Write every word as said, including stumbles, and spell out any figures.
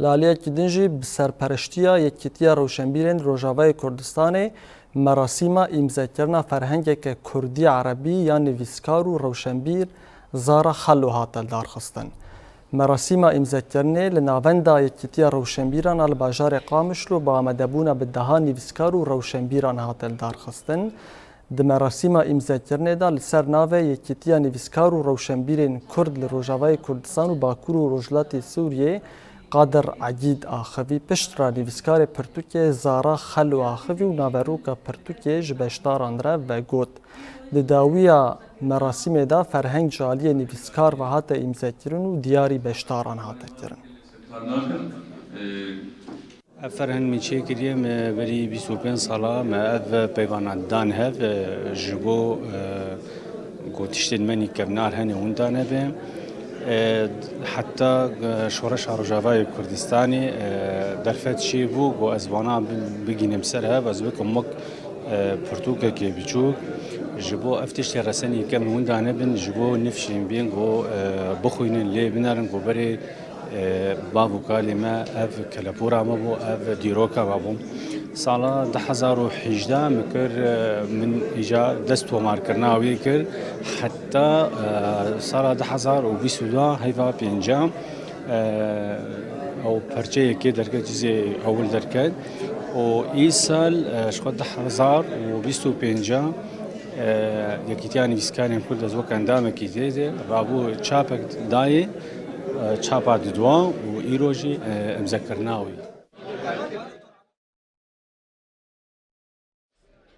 Li aliyekî din jî bi serpereştiya Yekîtiya Rewşenbîrên Rojavayê Kurdistanê merasîma îmzekirina ferhengeke kurdî-erebî ya nivîskar û rewşenbîr Zara Xelo hate lidarxistin. Merasîma îmzekirinê li Navenda Yekîtiya Rewşenbîran a li bajarê Qamişlo bi amadebûna bi deha nivîskar û rewşenbîran hate lidarxistin. Di merasîma îmzekirinê de li ser navê Yekîtiya Nivîskar û Rewşenbîrên Kurd li Rojavayê Kurdistan û Bakur û Rojhilatê Sûriyê Qadir Egîd axivî, piştre nivîskarê pirtûkê Zara Xelo axivî û naveroka pirtûkê ji beşdaran re vegot. Di dawiya merasîmê de ferheng ji aliyê nivîskar ve hate îmzekirin û diyarî beşdaran hate kirin. Ev ferheng min çêkiriye, me berî bîst û pênc sala me ev peyvana dan hev, e, ji bo, e, ku tiştên me nî kevnar hene winda nebe. E, heta, e, Şoreşa Rojavayê Kurdistanê, e, derfet çêbû ku ez wana bi-, bigînim ser hev, ez bikim wek, e, pirtûkekê biçûk. Ji bo ev tiştê resenî kem winda nebin, ji bo nifşên bên ku, e, bixwînin lê binerin ku berê e, bav û kalê me ev kelepûra me bû, ev dîroka me bû. Sala du hezar û hejdeh min kir, e, min îca dest tomarkirina wê kir, heta, e, sala du hezar û bîst û du heyva pênca, e, ew perçeyekê derket, cizê ewil derket û îsal, e, ji xwe du hezar û bîst û pênca, e, Yekîtiya Nivîskarên Kurd ez wek endamekî tê de rabû çapek dayê, e, çapa didwa û îro jî, e, îmzekirina wî.